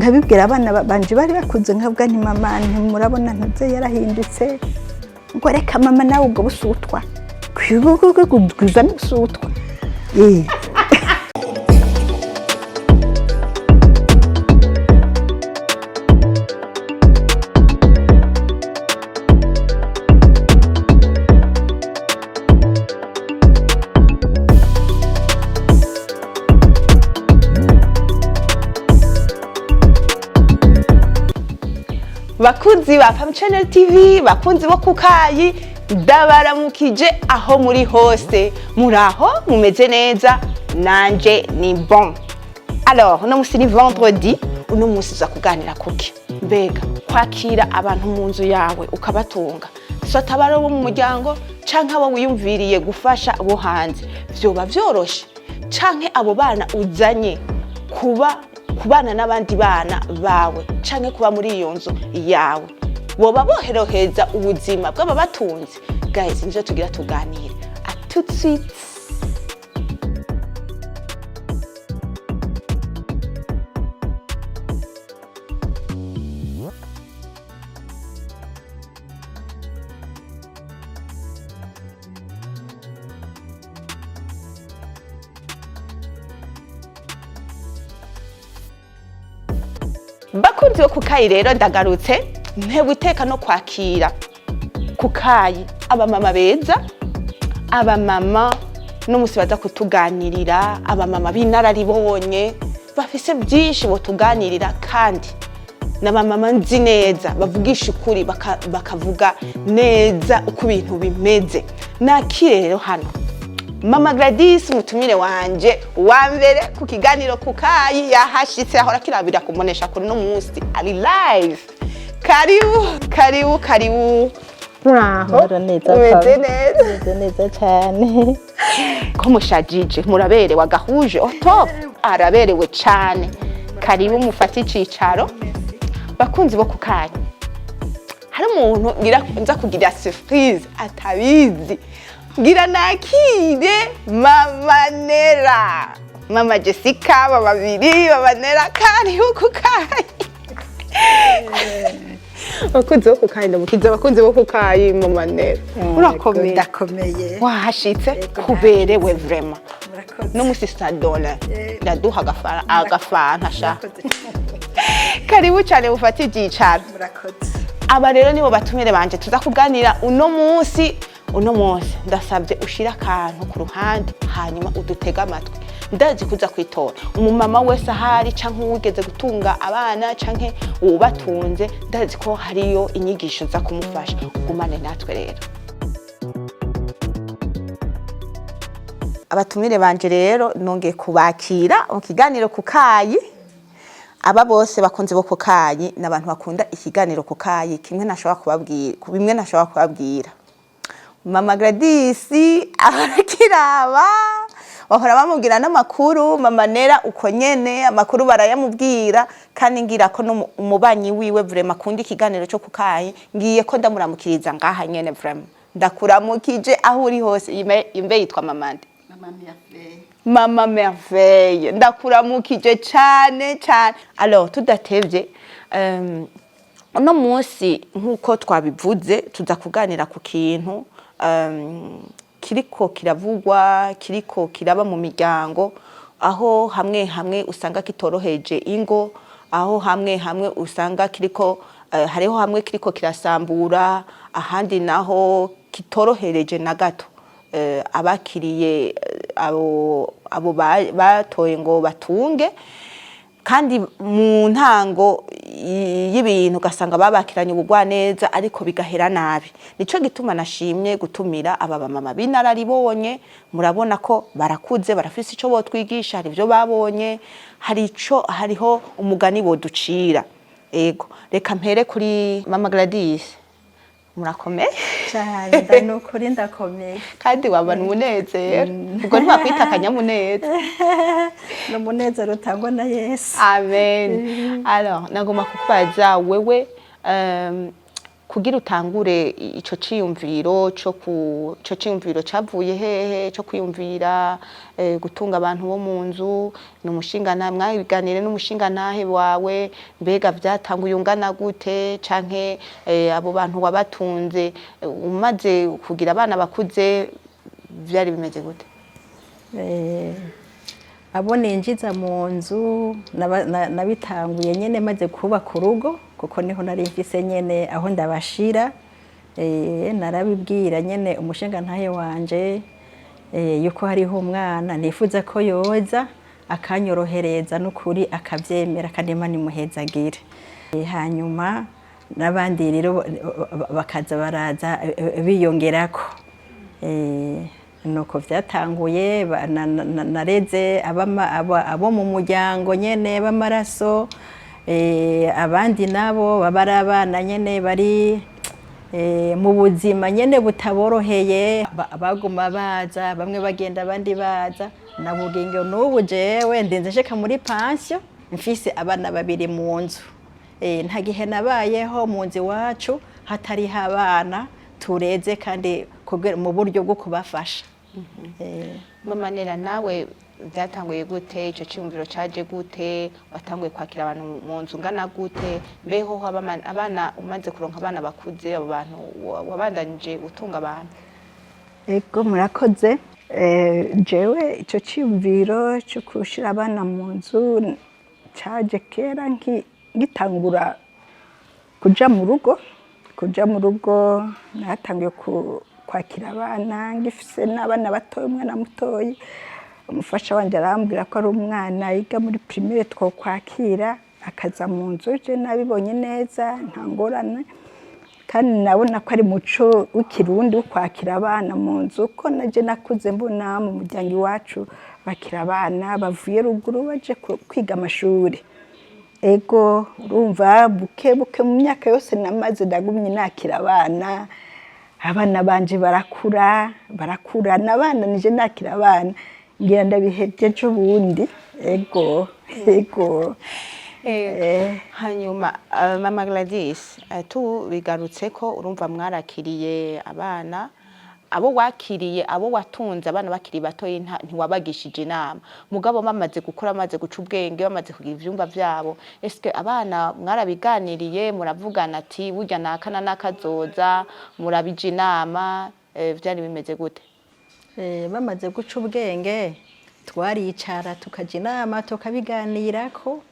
Nkabibwira abana banje bari bakuze, nkavuga nti: "Mama, ntimurabona ntuze yarahindutse?" Ngo: "Reka mama, nawe ubwo busutwa kwiza n'ubusutwa." Eh. Bakunzi ba Fam Channel TV, bakunzi bo kukayi, ndabaramukije aho muri hose. Muraho, mumeze neza? Nanje ni bon. Alors, uno musi ni vendredi, uno musi tuza kuganira kuki? Mbega kwakira abantu mu nzu yawe ukabatunga, soit abari bo mu muryango canke abo wiyumviriye gufasha bo hanze, vyoba vyoroshe? Canke abo bana uzanye kuba kubana n'abandi bana bawe canke kuba muri iyo nzu yawe, boba boheroheza ubuzima bw'ababatunze? Guys, nivyo tugira tuganire. À tout de suite. Bakunzi bo kukayi, rero ndagarutse ntewe iteka no kwakira kukayi abamama beza, abamama n'umunsi baza kutuganirira, abamama b'inararibonye bafise byinshi botuganirira, kandi n'abamama nzi neza bavugisha ukuri, bakavuga neza uko ibintu bimeze. Nakire rero hano Mama Gladys, umutumire wanje wa mbere ku kiganiro kukayi. Yahashitse, ahora kirabira kumunesha kuri no munsi ari live. Karibu, karibu, karibu. Muraho? Mahoro neza. Umeze Pam. neza? Meze neza cyane. Ko mushajije, muraberewe, agahuje au top, araberewe cane. Karibu mufate icicaro. Bakunzi bo kukayi, hari umuntu ngira nza kugira surprise atabizi. Ngira nakire Mama Nera, Mama Jessica, mama babiri, Mama Nera, karibu kukayi. Bakunzi bo kukayi, ndamukiza. Abakunzi bo kukayi, Mama Nera, urakomeye? Ndakomeye. Wahashitse kuberewe vraiment. Murakoze. N'umusista Dole ndaduha agafanta sha. Murakoze. Karibu cyane, mufate ibyicaro. Murakoze. Aba rero nibo batumire banje tuza kuganira uno munsi. Uno munsi ndasabye ushire akantu ku ruhande, hanyuma udutege amatwi. Ndazi kuza kwitora umumama wese ahari, canke uwigeze gutunga abana canke uwubatunze, ndazi ko hariyo inyigisho za kumufasha. Ugumane natwe rero. Abatumire banje rero, nongeye kubakira mu kiganiro ku kayi. Aba bose bakunze bo kukayi ni abantu bakunda ikiganiro ku kayi. Kimwe ntashobora kubabwira, bimwe ntashobora kubabwira, Mama Gladys arakiraba, bahora bamubwira n'amakuru. Mama Nera uko nyene amakuru barayamubwira, kandi ngira ko umubanyi wiwe vraiment akunda ikiganiro cyo kukayi. Ngiye ko ndamuramukiriza ngaha nyene. Vraiment ndakuramukije aho uri hose. Imbe yitwa mama nde? Mama Merveille, ndakuramukije cyane cyane. Alors, tudatevye, uno munsi nk'uko twabivuze tuza kuganira ku kintu kiriko kiravugwa, kiriko kiraba mu miryango, aho hamwe hamwe usanga kitoroheje ingo, aho hamwe hamwe usanga kiriko hariho hamwe kiriko kirasambura, ahandi naho kitorohereje na gato. Abakiriye abo batoye ngo batunge, kandi mu ntango y'ibintu ugasanga babakiranye ubugwaneza, ariko bigahera nabi. Nico gituma nashimye gutumira aba bamama b'inararibonye. Murabona ko barakuze, barafise ico botwigisha, hari ibyo babonye, hari ico, hariho umugani boducira. Ego, reka mpere kuri Mama Gladys. Murakomeye? Cyane, nukuri ndakomeye. Kandi wabana umunezero, ubwo ntiwakwita akanyamuneza? Ni umunezero utangwa na Yesu. Amen. Alors, nagomba kukubaza wewe, Kugira utangure ico ciyumviro co ku ico ciyumviro cavuye hehe co kwiyumvira gutunga abantu bo mu nzu? Ni umushinga mwabiganire n'umushingantahe wawe? Mbega vyatanguye ungana gute, canke abo bantu wabatunze umaze kugira abana bakuze? Vyari bimeze gute? Abo ninjiza mu nzu nabitanguye nyene maze kubaka urugo, kuko niho nari mfise nyene aho ndabashira. Narabibwira nyene umushingantahe wanje yuko hariho umwana nifuza ko yoza akanyorohereza, n'ukuri akavyemera, kandi Imana imuhezagire. Hanyuma n'abandi rero bakaza baraza biyongerako. Nuko vyatanguye. Nareze abo mu muryango nyene b'amaraso, abandi nabo baba ari abana nyene bari mu buzima nyene butaboroheye. Baguma baza, bamwe bagenda, abandi baza. Na bugingo n'ubu jewe ndinze nshika muri pansiyo mfise abana babiri mu nzu. Nta gihe nabayeho mu nzu iwacu hatariho abana tureze, kandi mu buryo bwo kubafasha. Mama Nera, nawe byatanguye gute? Ico ciyumviro caje gute? Watanguye kwakira abantu mu nzu ungana gute? Mbeho abana umaze kuronka abana bakuze, abo bantu wabandanije utunga abantu? Ego, murakoze. Jewe ico ciyumviro cyo gushira abana mu nzu caje kera ngitangura kuja mu rugo. Kuja mu rugo natanguye kwakira abana ngifise n'abana batoyi, umwana mutoyi. Umufasha wanje arambwira ko ari umwana yiga muri primaire twokwakira akaza mu nzu. Je nabibonye neza, nta ngorane, kandi nabona ko ari muco w'Ikirundi wo kwakira abana mu nzu, ko naje nakuze mbona mu muryango iwacu bakira abana bavuye ruguru baje kwiga amashuri. Ego, urumva buke buke mu myaka yose namaze ndagumye nakira abana. Abana banje barakura, barakura n'abana nije nakira abana, ngira ndabihevye ejo bundi. Ego. Hanyuma Mama Gladys, tubigarutse ko urumva mwarakiriye abana, abo wakiriye, abo watunze abana bakiri batoyi, ntiwabagishije inama, mugabo bamaze gukura, bamaze guca ubwenge, bamaze kugira ivyumba vyabo, eske abana mwarabiganiriye, muravugana ati burya naka na nakazoza, murabija inama? Vyari bimeze gute? Bamaze guca ubwenge twaricara tukaja inama, tukabiganirako,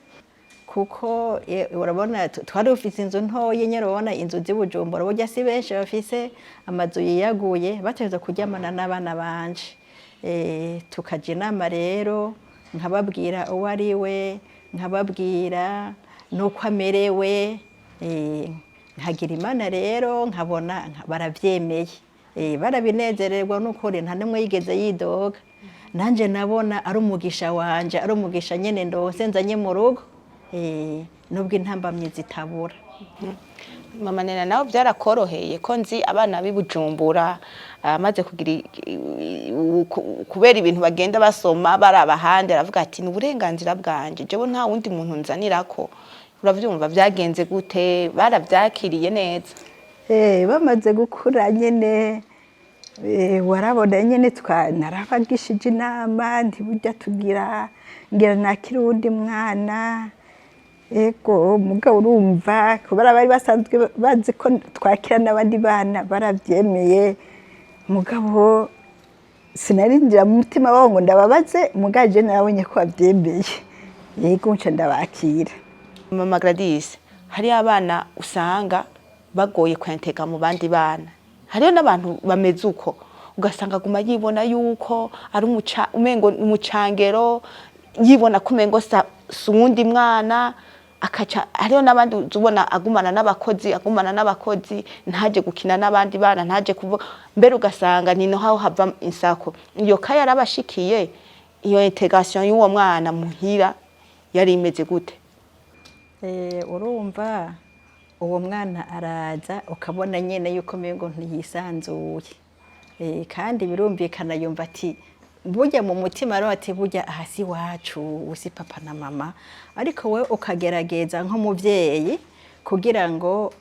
kuko urabona twari dufise inzu ntoyi nyene. Urabona inzu z'i Bujumbura, burya si benshi bafise amazu yiyaguye, bategerezwa kuryamana n'abana banje. Tukaja inama rero, nkababwira uwo ari we, nkababwira n'uko amerewe. Nkagira Imana rero nkabona baravyemeye. Barabinezererwa n'ukuri, nta n'umwe yigeze yidoga. Nanje nabona ari umugisha wanje, ari umugisha nyene ndose nzanye mu rugo, nubwo intambamyi zitabura. Mama Nena, nawe byarakoroheye? Ko nzi abana b'i Bujumbura amaze kugira kubera ibintu bagenda basoma baraba ahandi, aravuga ati ni uburenganzira bwanje, jewe nta wundi muntu nzanirako. Uravyumva, vyagenze gute? Baravyakiriye neza? Bamaze gukura nyene, warabona nyene narabagishije inama, ntiburya tugira ngira nakira uwundi mwana. Ego, mugabo urumva kubera bari basanzwe bazi ko twakira n'abandi bana, baravyemeye. Mugabo sinarinjira mu mutima wabo ngo ndababaze, mugabo je narabonye ko bavyemeye. Yego, nca ndabakira. Mama Gladys, hariyo abana usanga bagoye kwentega mu bandi bana, hariyo n'abantu bameze uko, ugasanga aguma yibona yuko ari umuca, umengo umucangero, yibona ko umengo si uwundi mwana. Akaca hariyo n'abandi uza ubona agumana n'abakozi, agumana n'abakozi, ntaje gukina n'abandi bana, ntaje kuvuga mbere, ugasanga ni naho hava insako. Iyo ka yarabashikiye, iyo intégration y'uwo mwana muhira yari imeze gute? Urumva uwo mwana araza ukabona nyene yuko umengo ntiyisanzuye. Kandi birumvikana, yumva ati burya mu mutima rero ati burya aha si iwacu, usi papa na mama. Ariko we ukagerageza nk'umuvyeyi kugira ngo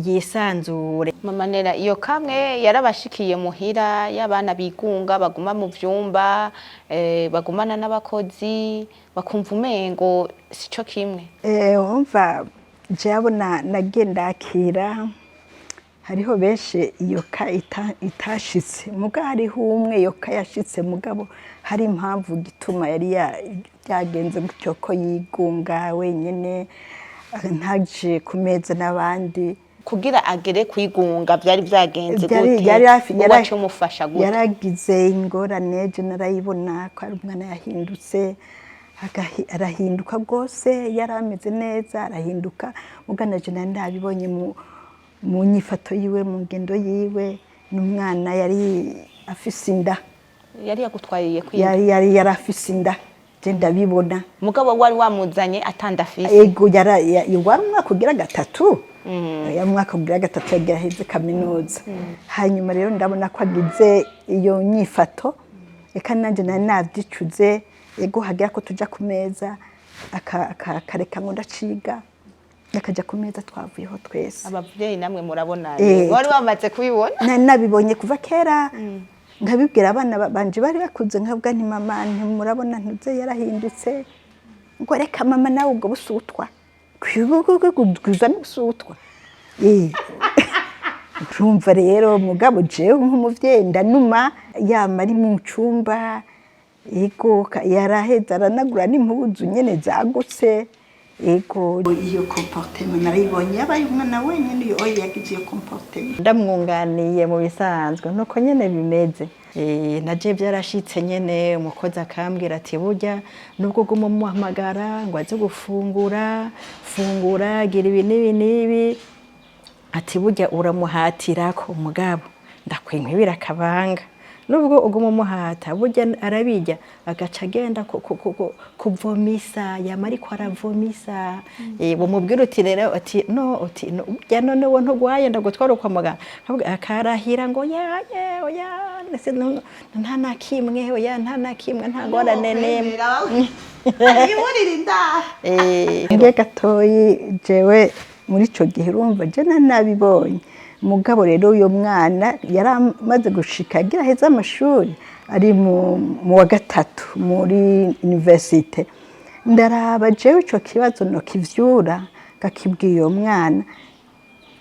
yisanzure. Mama Nera, iyo kamwe yarabashikiye muhira y'abana bigunga, baguma mu vyumba, bagumana n'abakozi, bakumva umengo sico kimwe? Wumva jewe nagiye ndakira, hariho benshi iyo cas itashitse, muga hariho umwe iyo cas yashitse, mugabo hari impamvu gituma yari byagenze gutyo, ko yigunga wenyene, ntaje ku meza n'abandi. Kugira agere kwigunga byari byagenze gute? Yari Uwacu umufasha gute? Yaragize ingorane, je narayibona ko ari umwana yahindutse, arahinduka rwose. Yari ameze neza, arahinduka. Mugana je nari nabibonye mu nyifato yiwe, mu ngendo yiwe, n'umwana yari afise inda. Yari yagutwariye kwiga? Yari afise inda, je ndabibona. Mugabo wari wamuzanye atandafise? Ego, wari umwaka ugira gatatu, yari umwaka ugira gatatu, yagira aheze kaminuza. Hanyuma rero ndabona ko agize iyo nyifato, eka nanjye nari nabyicuze. Ego, hagira ko tuja ku meza, akareka ngo ndaciga, akajya ku meza twavuyeho twese. Abavyeyi namwe murabona? Eh. Wari wamaze kubibona? Nari nabibonye kuva kera, nkabibwira abana banje bari bakuze, nkavuga nti: "Mama, ntimurabona ntuze yarahindutse?" Ngo: "Reka mama, nawe ubwo busutwa kwiza n'ubusutwa." Urumva rero, mugabo jewe nk'umuvyeyi ndanuma, yama ari mu cumba. Ego, yaraheze aranagura n'impuzu nyene zagutse. Ego, iyo comportement narayibonye, yabaye umwana wenyene iyo oya yagize iyo comportement. Ndamwunganiye, mu bisanzwe nuko nyene bimeze. Naje byarashitse nyene, umukozi akambwira ati: "Burya nubwo uguma umuhamagara ngo aze gufungura, fungura, gira ibi n'ibi n'ibi," ati: "Burya uramuhatirako." Umugabo ndakwinkibira akabanga, nubwo uguma umuhata, burya arabijya agaca agenda kuvomisa, yama ariko aravomisa. Bumubwira uti rero, ati: "No," uti: "No, burya none wo ntugwaye, ndagutwara kwa muganga?" Akarahira ngo: "Yaye, oya, ndetse nta na kimwe, oya, nta na kimwe, nta ngorane n'imwe." Yiburira inda. Nge gatoyi, jewe muri ico gihe urumva je nabibonye, mugabo rero uyo mwana yari amaze gushika agira aheze amashuri, ari mu wa gatatu muri université. Ndaraba jewe ico kibazo nokivyura, ngakibwiye uyo mwana,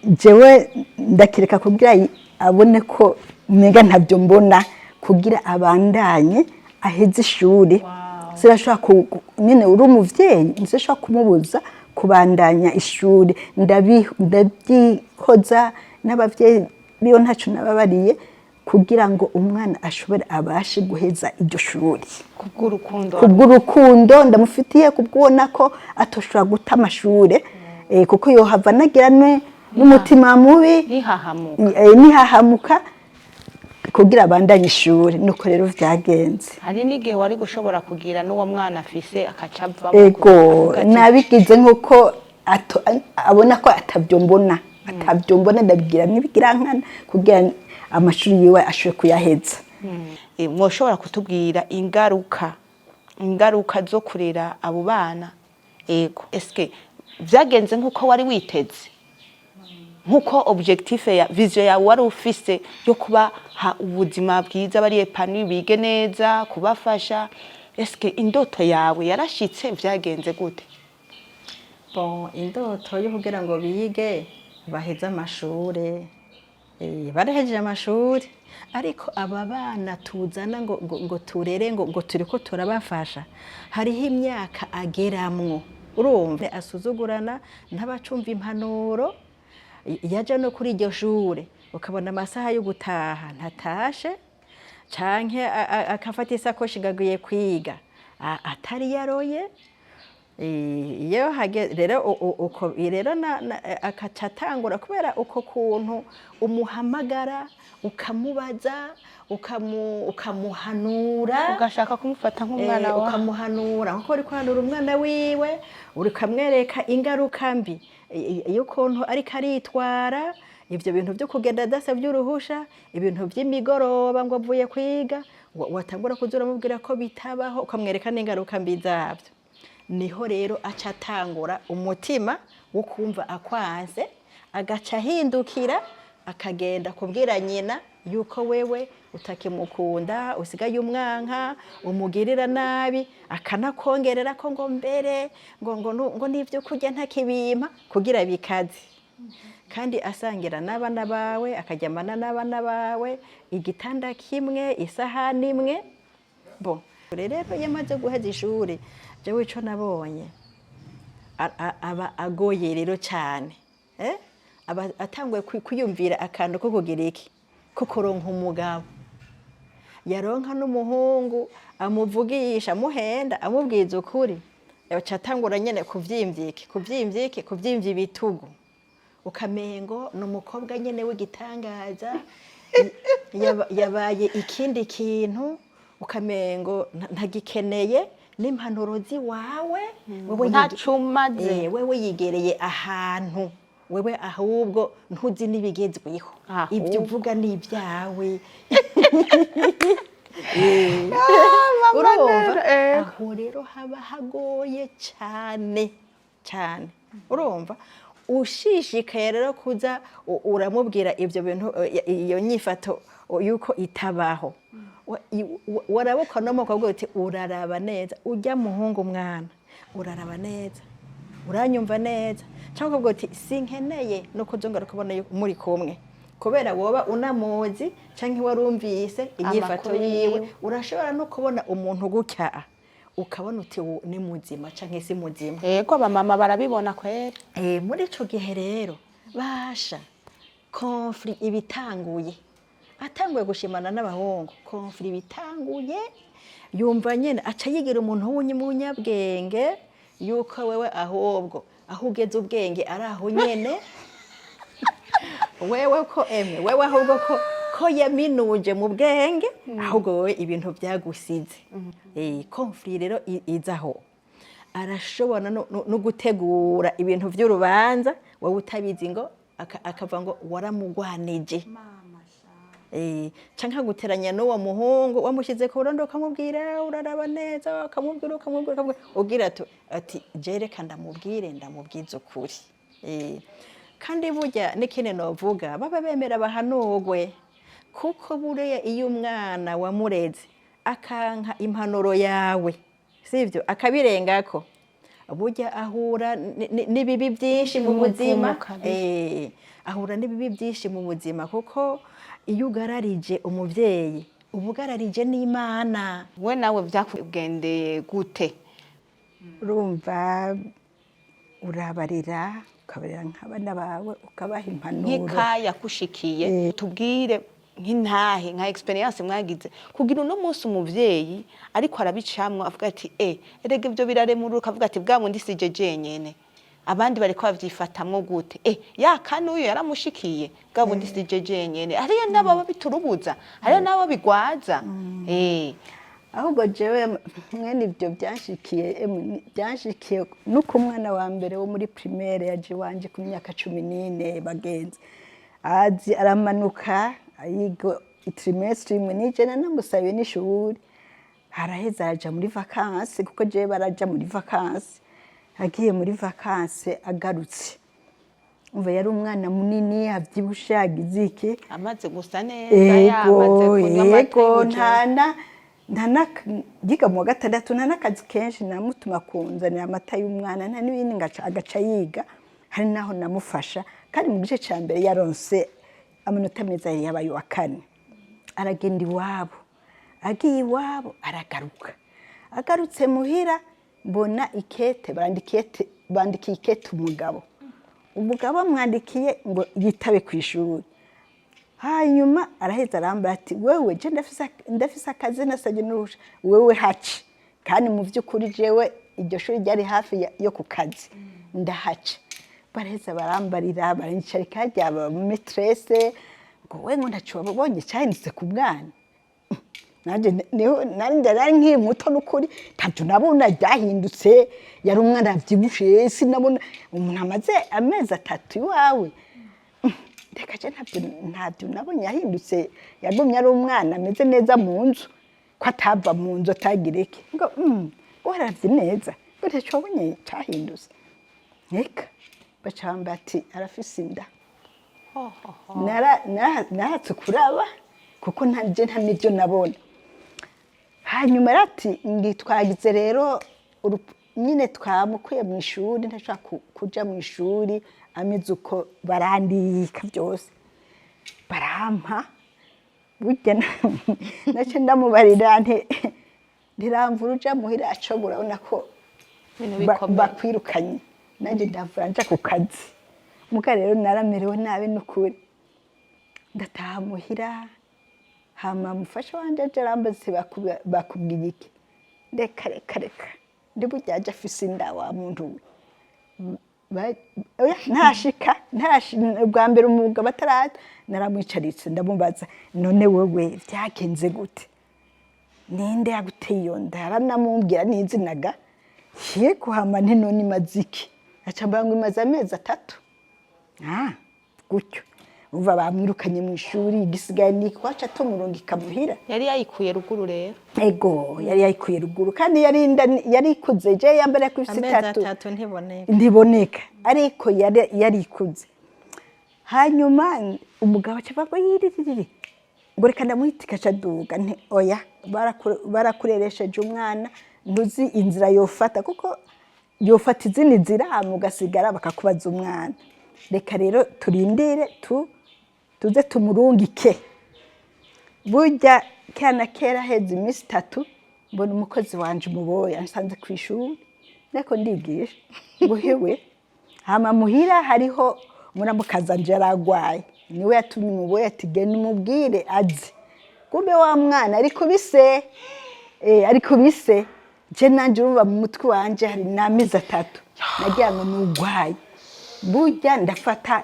jewe ndakireka kugira abone ko umenga ntabyo mbona, kugira abandanye aheze ishuri. Sinashobora nyene uri umuvyeyi, sinashobora kumubuza kubandanya ishuri. Ndabyikoza n'abavyeyi biyo, ntaco nababariye, kugira ngo umwana ashobore abashe guheza iryo shuri. Kubw'urukundo. Kubw'urukundo ndamufitiye, kubw'ubona ko atoshobora guta amashure, kuko yohava anagira n'umutima mubi. Ntihahamuka. Nihahamuka, kugira abandanye ishuri. Nuko rero vyagenze. Hari n'igihe wari gushobora kugira n'uwo mwana afise akaca avamo. Ego. Avuga ati, Nabigize nk'uko abona ko atabyo mbona, atabyo mbona, ndabwira n'ibigira nkana kugira amashuri yiwe ashobore kuyaheza. Mwoshobora kutubwira ingaruka zo kurera abo bana? Ego, eske vyagenze nk'uko wari witeze, nk'uko objectif ya vision yawe wari ufise yo kubaha ubuzima bwiza, bari épanoui, bige neza, kubafasha? Eske indoto yawe yarashitse? Vyagenze gute? Bon, indoto yo kugira ngo bige baheze amashure, barahejeje amashuri, ariko aba bana tuzana ngo turere, ngo turiko turabafasha, hariho imyaka ageramwo urumva asuzugurana, ntabacumva impanuro. Yaja no kuri iryo shure, ukabona amasaha yo gutaha ntatashe, canke akafata isakoshi ngo agiye kwiga atari yaroye. Iyo hage rero uko rero akaca atangura, kubera uko kuntu umuhamagara, ukamubaza, ukamuhanura, ugashaka kumufata nk'umwana wawe. Ukamuhanura nkuko uri kuhanura umwana wiwe, ukamwereka ingaruka mbi y'ukuntu ariko aritwara, ibyo bintu byo kugenda adasabye uruhusha, ibintu by'imigoroba ngo avuye kwiga, watangura kuza uramubwira ko bitabaho, ukamwereka n'ingaruka mbi zabyo. Niho rero aca atangura umutima wo kumva akwanse. Agaca ahindukira, akagenda kubwira nyina yuko wewe utakimukunda, usigaye umwanka, umugirira nabi, akanakongerera ko ngo mbere ngo n'ibyo kurya ntakibimpa kugira bikaze. Kandi asangira n'abana bawe, akaryamana n'abana bawe, igitanda kimwe, isahani imwe. Bon, rero iyo amaze guheza ishuri, jewe ico nabonye, aba agoye rero cyane, eh? Aba atanguye kwiyumvira akantu ko kugira iki, ko kuronka umugabo. Yaronka n'umuhungu amuvugisha, amuhenda, amubwiza ukuri, aca atangura nyene kuvyimvya iki, kuvyimvya iki, kuvyimvya ibitugu, ukamengo ni umukobwa nyene w'igitangaza, yabaye ikindi kintu, ukamengo ntagikeneye n'impanuro ziwawe wewe. Ntaco umaze. Wewe yigereye ahantu, wewe ahubwo ntuzi n'ibigezweho. Ahubwo. Ibyo uvuga ni ibyawe. Mama. Urumva? Rero, Aho rero haba hagoye cyane cyane. Urumva ushishikaye rero kuza uramubwira ibyo bintu, iyo nyifato yuko itabaho. Waraba no mukobwa uti: "Uraraba neza ujya muhungu, mwana, uraraba neza, uranyumva neza?" Cyangwa ukavuga uti: "Sinkeneye no kuzongera kubona yuko muri kumwe," kubera woba unamuzi cyangwa warumvise inyifato Amakuru yiwe. yiwe. Urashobora no kubona umuntu gutya, ukabona uti: "Ubu ni muzima canke si muzima." Yego, abamama barabibona kwera. Muri ico gihe rero, basha, conflit ibitanguye, atanguye gushimana n'abahungu, conflit ibitanguye. Yumva nyene aca yigira umuntu w'umunyabwenge, yuko wewe ahubwo aho ugeze ubwenge ari aho nyene, wewe ko emwe, wewe ahubwo ko yaminuje mu bwenge, ahubwo wewe ibintu byagusize. Conflit rero izaho, arashobora no gutegura ibintu by'urubanza wowe utabizi, ngo akavuga ngo waramugwanije. Canke aguteranya n'uwo muhungu wamushyize ku burondo, ukamubwira: "Uraraba neza," ukamubwira, ukamubwira, ukamubwira, ugira ati: "Je reka ndamubwire, ndamubwize ukuri." Kandi burya n'ikindi novuga, baba bemera bahanurwe, kuko buriya iyo umwana wamureze akanka impanuro yawe, sivyo, akabirengako, burya ahura n'ibibi byinshi mu buzima. Kabisa. Ahura n'ibibi byinshi mu buzima, kuko iyo ugararije umuvyeyi, uba ugararije n'Imana. We nawe byakugendeye gute? Urumva, urabarera, ukabarera nk'abana bawe, ukabaha impanuro. Nk'ikaya kushikiye, tubwire nk'intahe, nka experience mwagize, kugira uno munsi umuvyeyi ariko arabicamwo avuga ati: "E, erega ibyo biraremuruka," avuga ati: "Bwa bundi sije jenyene, abandi bariko bavyifatamwo gute? E, ya kanuyo yaramushikiye, bwa bundi sije jenyene." Hariyo n'abo biturubuza, hariyo n'abo bigwaza. Ahubwo jewe mwene ibyo byanshikiye, emwe, byanshikiye nuko umwana wa mbere wo muri primaire yaje iwanje ku myaka 14, bagenzi, azi aramanuka ayiga trimestre imwe, nije nanamusabiye n'ishuri. Araheza araja muri vacances, kuko jewe baraja muri vacances. Agiye muri vacances, agarutse, umva, yari umwana munini, avyibushe, agize iki. Amaze gusa neza, yamaze kunywa amata y'ubujuju. Ntana yiga mu wa gatandatu, nta n'akazi kenshi namutuma kunzanira amata y'umwana, nta n'ibindi, ngaca agaca yiga. Hari naho namufasha, kandi mu gice ca mbere yaronse amanota meza, yari yabaye uwa kane. Aragenda iwabo, agiye iwabo aragaruka. Agarutse muhira, mbona ikete bandikiye, bandikiye ikete umugabo. Umugabo amwandikiye ngo yitabe ku ishuri. Hanyuma araheza arambara ati: "Wewe, je ndafise akazi, nasabye n'uruhusha, wewe haci." Kandi mu by'ukuri jewe iryo shuri ryari hafi yo ku kazi, ndahaca. Baraheza barambarira, baranyicarika harya ba maîtresse, ngo: "We," ngo, "ntaco wabonye cyahindutse ku mwana?" Nanjye niho nari nkiri muto, n'ukuri ntabyo nabona byahindutse. Yari umwana avyibushe, sinabona umuntu amaze amezi 3 iwawe. Reka, je ntabyo nabonye yahindutse, yagumye ari umwana ameze neza mu nzu, ko atava mu nzu, atagira iki. Ngo waravye neza, ngo: "Ntaco wabonye cahindutse?" Reka, baca bambwira ati: "Arafise inda." Narahatse kuraba kuko ntaje nta n'ibyo nabona. Hanyuma arati ngi twagize rero nyine twamukuye mu ishuri, ntashobora kuja mu ishuri ameze uko. Barandika byose barampa. Burya nace ndamubarira nti ntiramvura uja muhira aco urabona ko Ibintu bikomeye. Bakwirukanye, nanjye ndavura nja ku kazi. Muga rero naramerewe nabi n'ukuri. Ndataha muhira, hama mufasha wanje aje arambaza, "Bakubwiye iki?" Reka reka reka, ndi burya aje afise inda wa muntu we. Oya, ntarashika bwa mbere umugabo ataraza naramwicaritse, ndamubaza: "None wewe byagenze gute? Ninde yaguteye iyo nda?" Yaranamubwira n'izinaga yego. Hama nti: "None imaze iki?" Aca ambwira ngo imaze amezi 3. Ah, gutyo umva bamwirukanye mu ishuri, igisigaye ni kwaca tumurungika muhira. Yari yayikuye ruguru rero? Ego, yari yayikuye ruguru kandi yari inda yari ikuze. Je yambara ku isi Amezi 3. 3 ntiboneka. Ntiboneka, ariko yari ikuze. Hanyuma umugabo aca avuga ngo yiririri, ngo reka ndamuhitika. Aca aduga, nti: "Oya, barakureresheje umwana, ntuzi inzira yofata, kuko yofata izindi nzira hama ugasigara bakakubaza umwana. Reka rero turindire tuze tumurungike." Burya kera na kera heza iminsi 3, mbona umukozi wanje umuboya nsanze ku ishuri ariko ndigisha ngo hewe. Hama muhira hariho muramukaza nje yaragwaye, niwe yatumye umuboya ati: "Genda umubwire aze." Kumbe wa mwana ari kubise, ari kubise. Je nanje urumva mu mutwe wanje hari n'amezi 3, nagira ngo nugwaye. Burya ndafata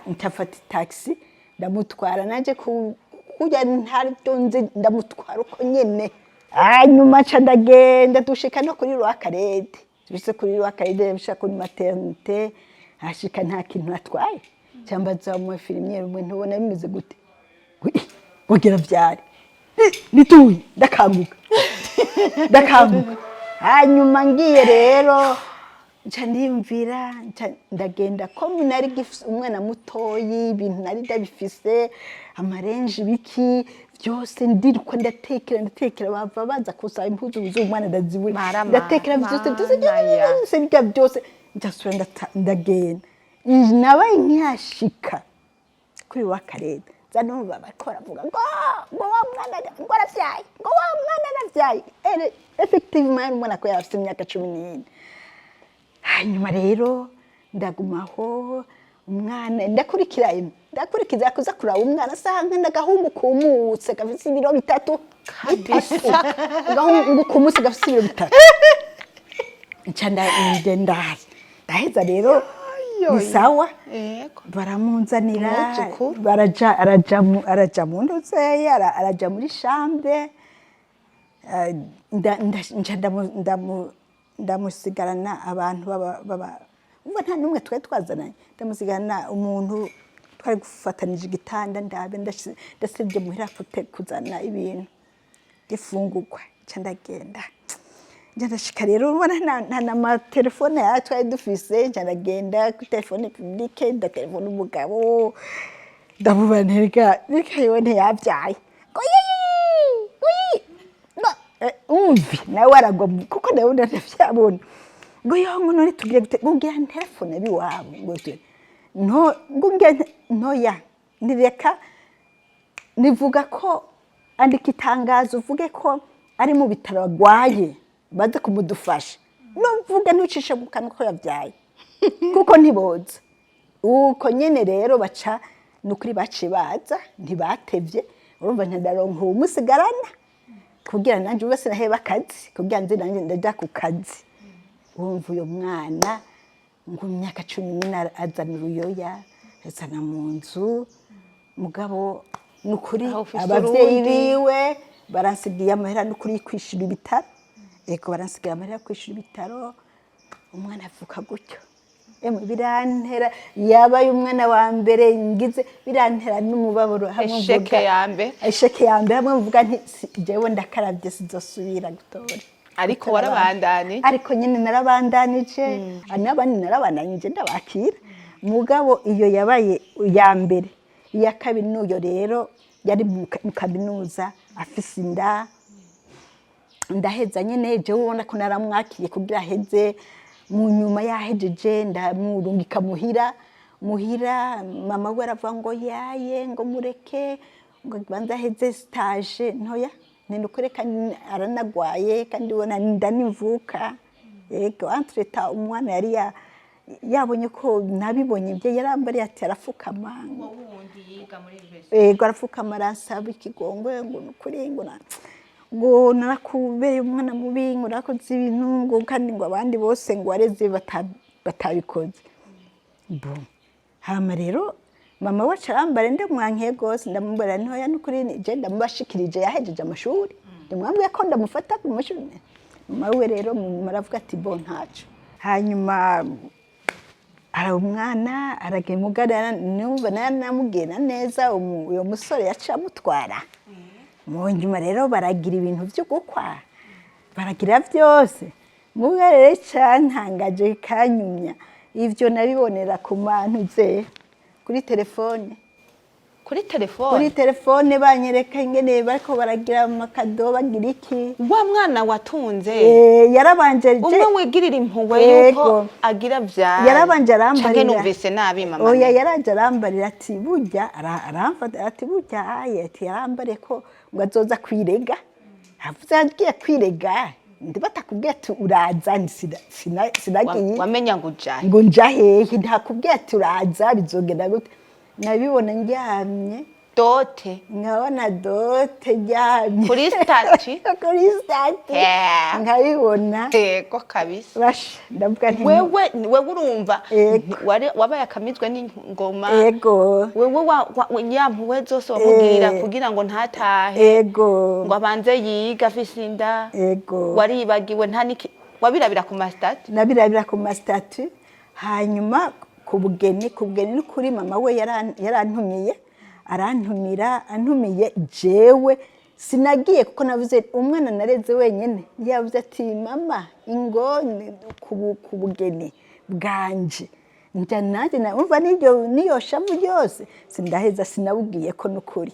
taxi, ndamutwara nanje kurya ntabyo nzi, ndamutwara uko nyene. Hanyuma nca ndagenda, dushika no kuri Rwakarede, dushitse kuri Rwakarede, dushika kuri maternité, hashika nta kintu atwaye. Cyambaza mu infirmière umwe: "Ntubona bimeze gute?" Ngo vyari nituye, ndakanguka ndakanguka. Hanyuma ngiye rero nca ndiyumvira, nca ndagenda ko nari gifise umwana mutoyi, ibintu nari ndabifise, amarenje biki byose, ndiruka ndatekera ndatekera, bava baza kusaba impuzu z'umwana ndazibura. Marama, ndatekera byose byose. Mana ya. Byose bijya byose, ndasubira ndagenda. Nabaye nkihashika kuri wa karere, nza numva bariko baravuga ngo wa mwana ngo aravyaye, ngo wa mwana aravyaye. Effectivement yari umwana ko yari afite imyaka 14. Hanyuma rero ndagumaho umwana, ndakurikira ndakurikiza kuza kuraba umwana, asanga n'agahungu kumutse gafise ibiro 3 bitatu, agahungu kumutse gafise ibiro 3. Nca ndagenda, ndaheza rero ni sawa. Yego. Baramunzanira. Umwuzukuru. Baraja araja mu ntuzeya, araja muri chambre. Nca ndamusigarana abantu baba umva nta n'umwe twari twazananye, ndamusigarana umuntu twari gufatanije igitanda, ndabe ndasibye muhira kuzana ibintu by'ifungurwa. Nca ndagenda, nca ndashika rero ubona nta n'amatelefone yacu twari dufise. Nca ndagenda kuri téléphone publique, ndatelefona umugabo, ndamubona reka reka, yewe ntiyabyaye, ngo yiyi ngo yiyi ngo umvi nawe aragwa kuko nawe ndavyabona, ngo yo, ngo none tugiye gute, ngo ngira telefone biwabo, ngo no ngo ngira ntoya nireka nivuga ko andika itangazo uvuge ko ari mu bitaro agwaye, baze kumudufasha, nuvuge ntucishe mu kanwa ko yabyaye kuko ntiboza uko nyene. Rero baca nukuri baciye baza, ntibatevye. Urumva ntidaronka uwumusigarana kugira nanje ube sinaheba akazi, kugira nze nanje ndaja ku kazi. Wumva uyo mwana ngo imyaka 14 azana uruyoya, azana mu nzu. Mugabo nukuri Aho ufise abavyeyi urundi. biwe baransigiye amahera nukuri kwishura ibitaro. Ego, baransigiye amahera yo kwishura ibitaro. Umwana avuka gutyo, emwe birantera, yabaye umwana wa mbere ngize, birantera n'umubabaro hamwe Échec mvuga- ya mbere. Échec ya mbere, hamwe mvuga nti: "Jewe ndakaravye, sizosubira gutora." Ariko Gutora abana. warabandanije. Ariko nyine narabandanije, n'abandi narabandanije ndabakira. Mugabo iyo yabaye iya mbere. Iya kabiri n'uyo rero yari mu kaminuza afise inda. Ndaheza nyene, jewe ubona ko naramwakiriye kugira aheze. Mu nyuma yahejeje, ndamurungika muhira. Muhira mama we aravuga ngo yaye, ngo mureke, ngo banze aheze stage ntoya. Ni kandi aranagwaye, kandi ubona nda nimvuka. Yego, entre-temps umwana yari yabonye ko nabibonye ibyo yarambariye, ati arafukama. Yego, arafukama, aransaba ikigongwe, ngo nukuri, ngo ngo narakubereye umwana mubi, ngo narakoze ibintu, ngo kandi ngo abandi bose ngo wareze batabikoze. Bon, hama rero mama wacu arambara, ndamwankiye rwose, ndamubwira ntoya, nukuri je ndamubashikirije, yahejeje amashuri, ndamwambwiye ko ndamufata ku mashuri. Mama we rero mu aravuga ati bon, ntaco. Hanyuma ara umwana aragemugara, numva namubwira neza, uyo musore yaciye amutwara. Mu nyuma rero baragira ibintu byo gukwa, baragira byose. Muga rero cyantangaje kanyumya, ivyo nabibonera ku mantu ze kuri telefone. Kuri telefone? Kuri telefone, banyereka ingene bariko baragira amakado, bagira iki. Wa mwana watunze? Yarabanje Umwe wigirira impuhwe yuko agira vyara? Yarabanje arambarira. Canke numvise nabi, mama? Oya, yaranje arambarira ati burya aramfata ati burya aye, ati yarambariye ko ngo azoza kwirega. Avuze agiye kwirega, ndi batakubwiye ati uraza, sinagiye. Wamenya ngo ujahe? Ngo nja hehe? Ntakubwiye ati uraza, bizogenda gute? Nabibona ndyamye. Dote? Nkabona dote ndyamye. Kuri statut? Kuri statut. Nkabibona. Yego kabisa. Basha, ndavuga nti Wewe urumva Yego. wabaye akamizwe n'ingoma. Yego. Wewe ya mpuhwe zose wamubwira kugira ngo ntatahe, ngo abanze yiga afise inda, waribagiwe, nta niki wabirabira ku ma statuts? Nabirabira ku ma statuts. Hanyuma ku bugeni n'ukuri mama we yarantumiye, arantumira, antumiye jewe sinagiye, kuko navuze umwana nareze wenyine. Yavuze ati mama, ingo ku bugeni bwanje. Njya nanjye umva n'iryo n'iyo shavu ryose sindaheza, sinabubwiye ko, n'ukuri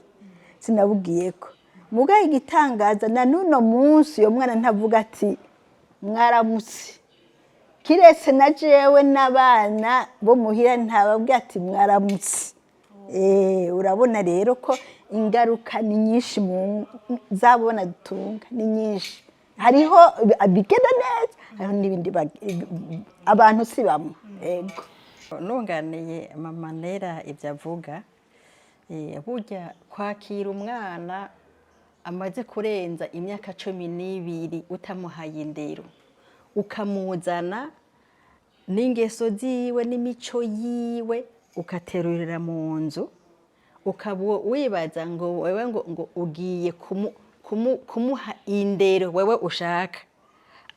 sinabubwiye ko. Mugaye igitangaza, na n'uno munsi uyo mwana ntavuga ati mwaramutse, kiretse na jewe n'abana bo muhira, ntababwira ati mwaramutse. Urabona rero ko ingaruka ni nyinshi mu zabona dutunga, ni nyinshi. Hariho bigenda neza, hariho n'ibindi abantu si bamwe. Yego. Nunganiye mama Nera ibyo avuga, burya kwakira umwana amaze kurenza imyaka 12 utamuhaye indero, ukamuzana n'ingeso ziwe n'imico yiwe, ukaterurira mu nzu, ukaba wibaza ngo wewe ngo ugiye kumuha indero wewe ushaka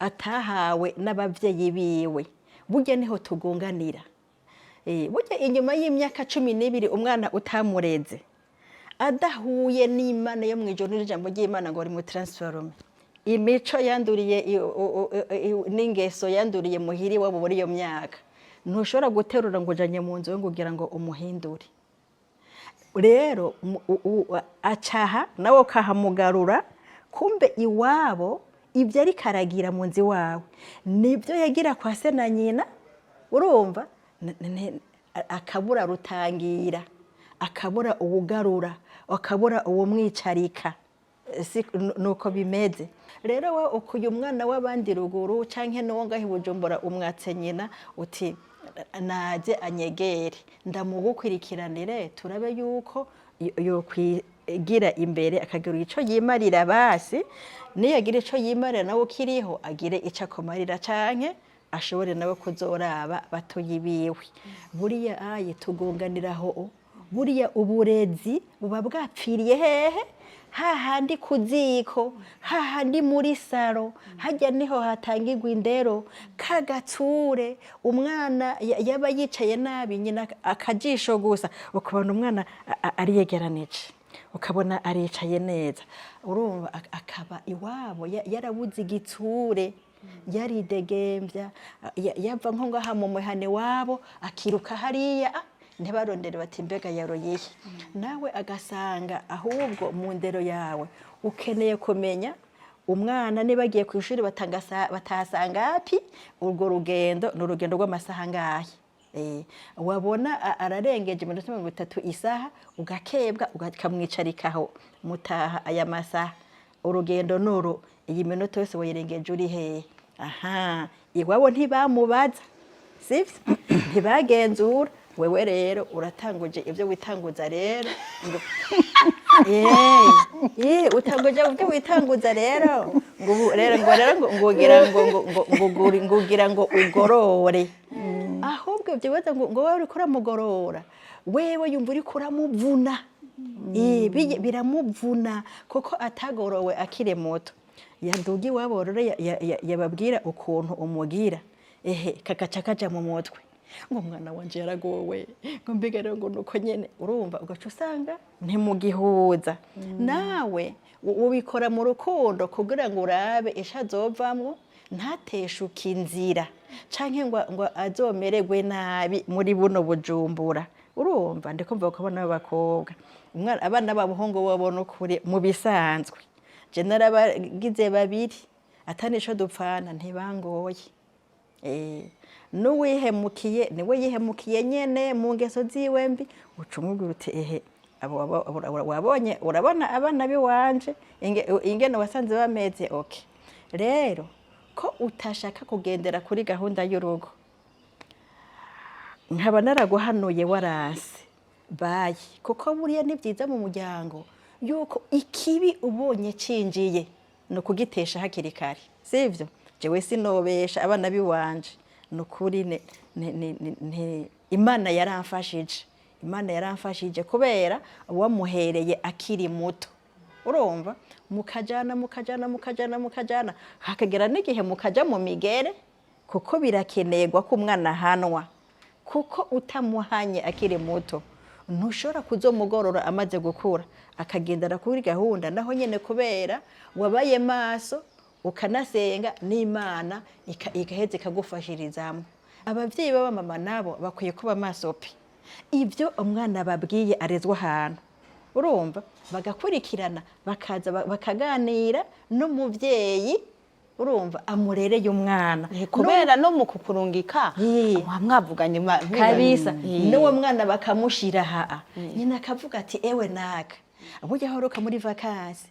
atahawe n'abavyeyi biwe, burya niho tugunganira. Burya inyuma y'imyaka 12 umwana utamureze, adahuye n'Imana yo mw'ijuru n'ijambo ry'Imana ngo rimutransforme imico yanduriye n'ingeso yanduriye muhiri wabo muri iyo myaka, ntushobora guterura ngo ujanye mu nzu ngo kugira ngo umuhindure. Rero acaha nawe ukahamugarura, kumbe iwabo ibyo ariko aragira mu nzu iwawe nibyo yagira kwa se na nyina. Urumva akabura rutangira, akabura uwugarura, akabura uwumwicarika. Si nuko bimeze rero? We ukuye umwana w'abandi ruguru canke n'uwo ngaho i Bujumbura, umwatse nyina uti naze anyegere ndamugukurikiranire, turabe yuko yokwigira imbere akagira ico yimarira. Basi niyagira ico yimarira, nawe ukiriho agire ico akumarira, canke ashobore nawe kuzoraba batoyi biwe. Buriya aye tugunganiraho, buriya uburezi buba bwapfiriye hehe? Hahandi ku ziko, hahandi muri salon, hajya niho hatangirwa indero. Kagatsure umwana yaba yicaye nabi, nyina akajisho gusa ukabona umwana ariyegeranije, ukabona aricaye neza. Urumva akaba iwabo yarabuze igitsure, yaridegembya, yava nko ngaha mu muhane wabo akiruka hariya. Ntibarondere bati: "Mbega yaroye he?" Nawe agasanga ahubwo mu ndero yawe ukeneye kumenya umwana niba agiye ku ishuri batahasanga api, urwo rugendo ni urugendo rw'amasaha angahe. Wabona ararengeje iminota 30 isaha, ugakebwa, ukamwicarikaho: "Mutaha aya masaha, urugendo nuru, iyi minota yose wayirengeje uri hehe?" Aha iwabo ntibamubaza, sivyo? Ntibagenzura. Wewe rero uratanguje ibyo witanguza rero ngo utanguje ibyo witanguza rero ngo ubu rero ngo rero ngo ngugira ngo ngo ngo ngo ngugira ngo ugorore. Ahubwo ibyo bibaza ngo wowe uriko uramugorora, wewe yumva uriko uramuvuna. Biramuvuna kuko atagorowe akiri muto. Yaduga iwabo rero, yababwira ukuntu umugira, ehe, kagaca kaja mu mutwe ngo umwana wanje yaragowe, ngo mbega rero ngo nuko nyene. Urumva, ugaca usanga ntimugihuza. Nawe ubikora mu rukundo kugira ngo urabe isha azovamwo, ntateshuke inzira canke ngo azomererwe nabi muri buno Bujumbura. Urumva, ndiko mvuga ko abana b'abakobwa, abana b'abahungu babona ukuri mu bisanzwe. Je narabagize babiri, atanico dupfana, ntibangoye. N'uwihemukiye niwe yihemukiye nyene mu ngeso ziwe mbi. Uca umubwira uti: "Ehe, abo wabonye, urabona abana biwanje ingene wasanze bameze. Okay, rero ko utashaka kugendera kuri gahunda y'urugo, nkaba naraguhanuye waranse, bayi." Kuko buriya ni byiza mu muryango yuko ikibi ubonye cinjiye ni ukugitesha hakiri kare, sivyo? Jewe sinobesha abana biwanje, ni ukuri. Imana yaramfashije, Imana yaramfashije kubera wamuhereye akiri muto. Urumva, mukajana, mukajana, mukajana, mukajana, hakagera n'igihe mukaja mu migere, kuko birakenerwa ko umwana ahanwa, kuko utamuhanye akiri muto ntushobora kuzomugorora amaze gukura akagendera kuri gahunda. Naho nyene kubera wabaye maso, ukanasenga n'Imana igaheza ikagufashirizamwo. Abavyeyi b'abamama nabo bakwiye kuba maso pe. Ibyo umwana babwiye arezwa ahantu, urumva, bagakurikirana, bakaza bakaganira n'umuvyeyi, urumva, amurereye umwana. Kubera no mu kukurungika mwavuganye Kabisa. N'uwo mwana bakamushira haa nyina, akavuga ati: "Ewe naka, burya ahoroka muri vacances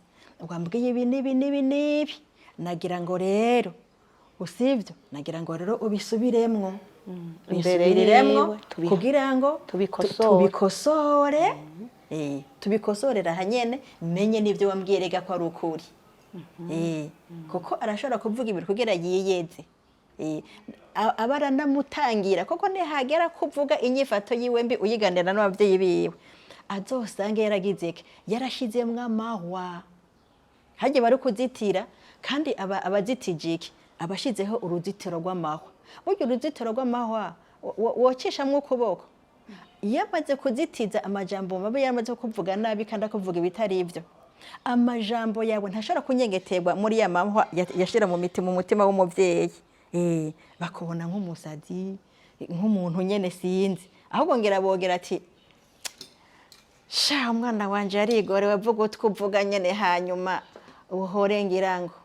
wambwiye ibi n'ibi n'ibi n'ibi, nagira ngo rero usibyo, nagira ngo rero ubisubiremwo." Imbere Ubisubiriremwo yiwe, kugira ngo tubikosore. Tubikosore, tubikosorera hanyene, menye n'ibyo wambwiye rega ko ari ukuri. Kuko arashobora kuvuga ibintu kugira yiyeze. Aba aranamutangira, kuko nihagera kuvuga inyifato yiwe mbi uyiganira n'ababyeyi biwe, azosange yaragize iki? Yarashizemwo amahwa hagiye bari kuzitira. Kandi aba abazitije iki? Abashizeho uruzitiro rw'amahwa. Burya uruzitiro rw'amahwa wocishamwo ukuboko. Iyo amaze kuzitiza amajambo mabi, yaramaze kuvuga nabi kandi akuvuga ibitari ibyo, amajambo yawe ntashobora kunyengeterwa muri ya mahwa yashira mu mutima w'umuvyeyi. Bakubona nk'umusazi, nk'umuntu nyene sinzi. Ahubwo ngira bogera ati: "Sha, umwana wanje yarigorewe, vuga utwo uvuga nyene, hanyuma uhore." Ngira ngo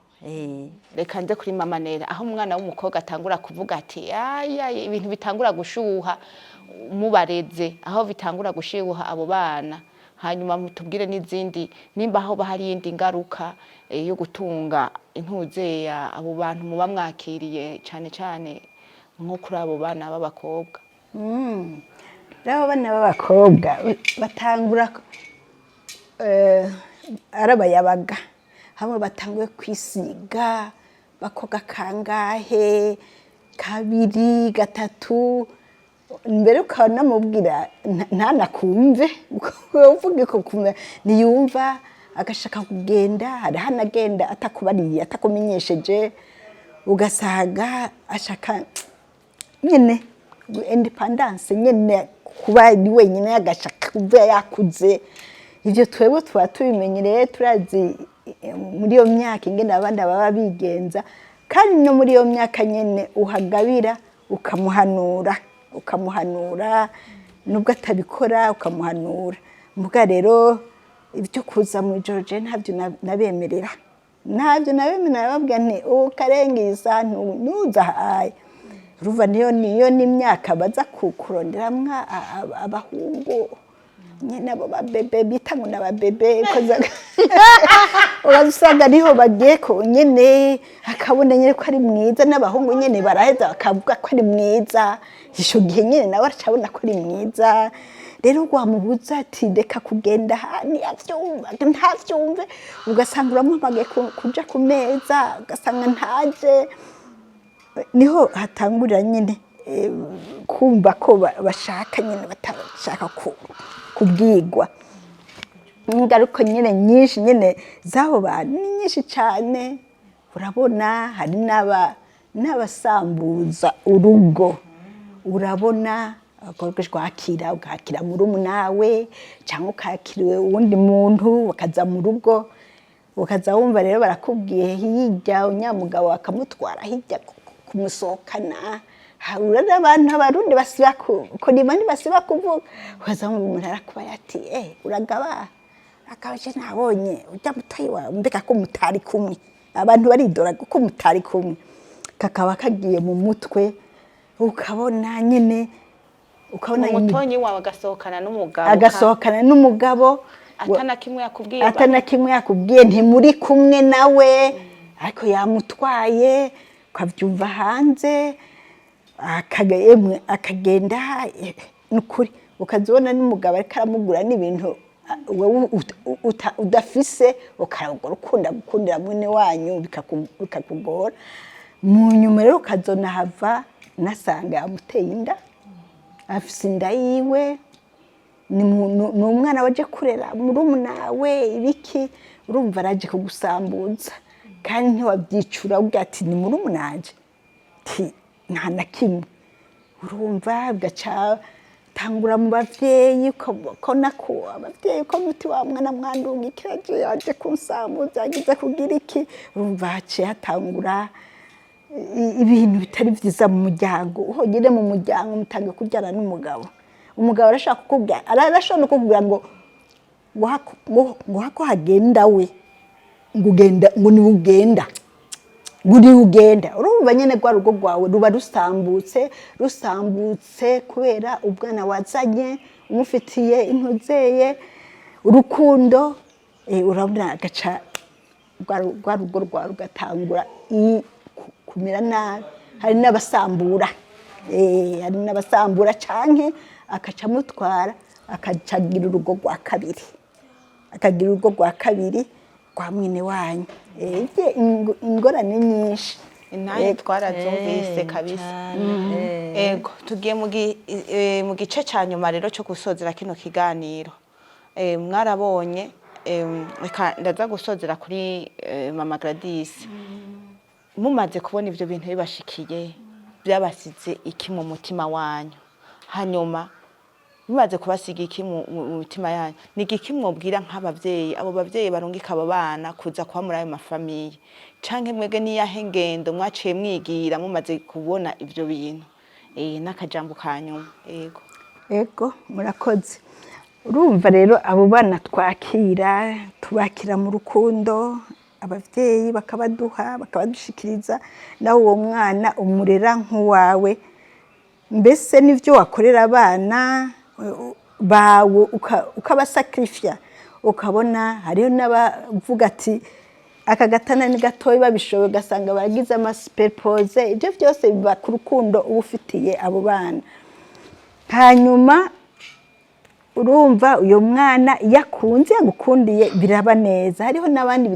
Reka nze kuri mama Nera. Aho umwana w'umukobwa atangura kuvuga ati aya, ibintu bitangura gushuha mubareze, aho bitangura gushuha abo bana, hanyuma mutubwire n'izindi nimba aho hari iyindi ngaruka yo gutunga intuzeya abo bantu muba mwakiriye, cane cane nko kuri abo bana b'abakobwa. Rero abana b'abakobwa batangura ari abayabaga, hamwe batanguye kwisiga, bakoga kangahe, kabiri, gatatu, mbere ukanamubwira ntanakumve. Uvuga ko ntiyumva, agashaka kugenda, hariho anagenda atakubariye, atakumenyesheje, ugasanga ashaka nyine indépendance nyine, kuba ari wenyine, agashaka kuba yakuze. Ibyo twebwe tuba tubimenyereye, turazi muri iyo myaka ingene abandi baba bigenza. Kandi no muri iyo myaka nyine uhagabira, ukamuhanura, ukamuhanura. Nubwo atabikora, ukamuhanura. Muga rero ibyo kuza mu ijoro, je ntabyo nabemerera, ntabyo nabemerera. Nababwira nti ukarenga iyi saha ntuza ahaye. Urumva niyo n'imyaka baza kuronderamwo abahungu nyine, abo babebe bita ngo n'ababebe. Uraza usanga niho bagiye ko nyine, akabona nyine ko ari mwiza, n'abahungu nyine baraheza bakavuga ko ari mwiza. Icyo gihe nyine nawe aracabona ko ari mwiza. Rero wamubuza ati reka kugenda aha, ntiyavyumva, ntavyumve. Ugasanga uramuhamagaye kuja ku meza, ugasanga ntaje. Niho hatangurira nyine kumva ko bashaka nyine, batashaka kubwigwa. Ingaruka nyine nyinshi nyine z'abo bantu ni nyinshi cyane. Urabona hari n'abasambuza urugo. Urabona wakira, ukakira murumunawe cyangwa ukakira uwundi muntu, bakaza mu rugo, ukaza wumva rero barakubwiye hirya, unyamugabo bakamutwara hirya kumusohokana. Urabona abantu abarundi basiba kurima, ntibasiba kuvuga. Ukaza wumva umuntu arakubaye ati eh, uragaba akaje, nabonye ujya mutoyi wawe, mbega ko mutari kumwe? Abantu baridora ko mutari kumwe, kakaba kagiye mu mutwe. Ukabona nyine, ukabona Umutonyi wawe agasohokana n'umugabo. Agasohokana n'umugabo. Atana kimwe yakubwiye. Atana kimwe yakubwiye, ntimuri kumwe nawe, ariko yamutwaye, ukabyumva hanze. Emwe akagenda, nukuri ukazibona n'umugabo ariko aramugura n'ibintu wowe udafise, ukaragura, ukunda gukundira mwene wanyu, bikakugora. Mu nyuma rero ukazona hava nasanga yamuteye inda, afise inda yiwe, ni umwana waje kurera murumunawe ibiki. Urumva araje kugusambuza, kandi ntiwabyicura, uvuga ati ni murumunanje, ti nta na kimwe. Urumva bigaca tangura mu bavyeyi, ukabona ko abavyeyi ko muti wa mwana mwandungikira aje, yaje kunsambuza, yagize kugira iki. Urumva haciye hatangura ibintu bitari vyiza mu muryango. Honyine mu muryango mutangiye kubyara n'umugabo. Umugabo arashaka kukubwira, arashobora no kukubwira ngo hako hagenda we, ngo ugenda, ngo niwe ugenda, ngo niwe ugenda. Urumva nyine rwa rugo rwawe ruba rusambutse, rusambutse kubera ubwana wazanye umufitiye intuzeye urukundo. Urabona agaca rwa rugo rwawe rugatangura kumera nabi. Hari n'abasambura, hari n'abasambura canke akaca amutwara, akaca agira urugo rwa kabiri, akagira urugo rwa kabiri rwa mwene wanyu. Ingorane nyinshi. Intahe twarazumvise kabisa. Ego, tugiye mu gice ca nyuma rero cyo gusozera kino kiganiro. Mwarabonye, reka ndaza gusozera kuri mama Gladys. Mumaze kubona ivyo bintu bibashikiye, byabasize iki mu mutima wanyu? Hanyuma bimaze kubasiga iki mu mitima yanyu, ni igiki mwobwira nk'abavyeyi, abo bavyeyi barungika abo bana kuza kuba muri ayo ma familles? Canke mwebwe niyahe ngendo mwaciye mwigira mumaze kubona ivyo bintu? N'akajambo ka nyuma, ego. Ego, murakoze. Urumva rero abo bana twakira, tubakira mu rukundo, abavyeyi bakabaduha, bakabadushikiriza. Nawe uwo mwana umurera nk'uwawe. Mbese n'ivyo wakorera abana bawe ukabasakrifya. Ukabona hariho n'abavuga ati aka gatana ni gatoya, babishoboye ugasanga baragize ama superposé. Ibyo byose biba ku rukundo uba ufitiye abo bana. Hanyuma urumva uyo mwana iyo akunze, yagukundiye, biraba neza. Hariho n'abandi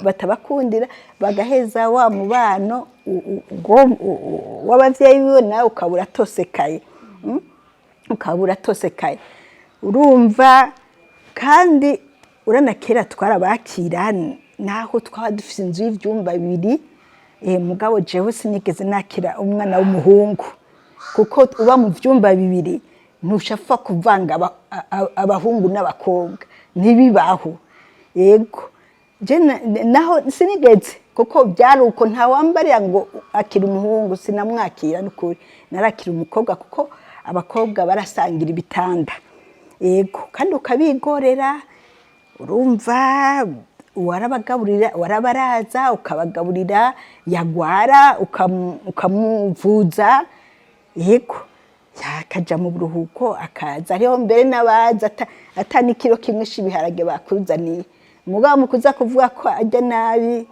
batabakundira, bagaheza wa mubano w'abavyeyi biwe, nawe ukaba uratosekaye. Ukaba uratosekaye. Urumva kandi urana kera twarabakira, naho twaba dufise inzu y'ivyumba bibiri. Mugabo jewe sinigeze nakira umwana w'umuhungu, kuko uba mu vyumba bibiri ntushapfa kuvanga abahungu n'abakobwa, ntibibaho. Yego, je naho sinigeze, kuko byari uko ntawambarira ngo akira umuhungu, sinamwakira. N'ukuri narakira umukobwa kuko Abakobwa barasangira ibitanda, yego, kandi ukabigorera. Urumva, warabagaburira, warabaraza, ukabagaburira, yagwara ukamuvuza, yego, yakaja mu buruhuko akaza. Hariho mbere n'abaza ata n'ikiro kimwe c'ibiharage bakuzaniye, mugabo mu kuza kuvuga ko arya nabi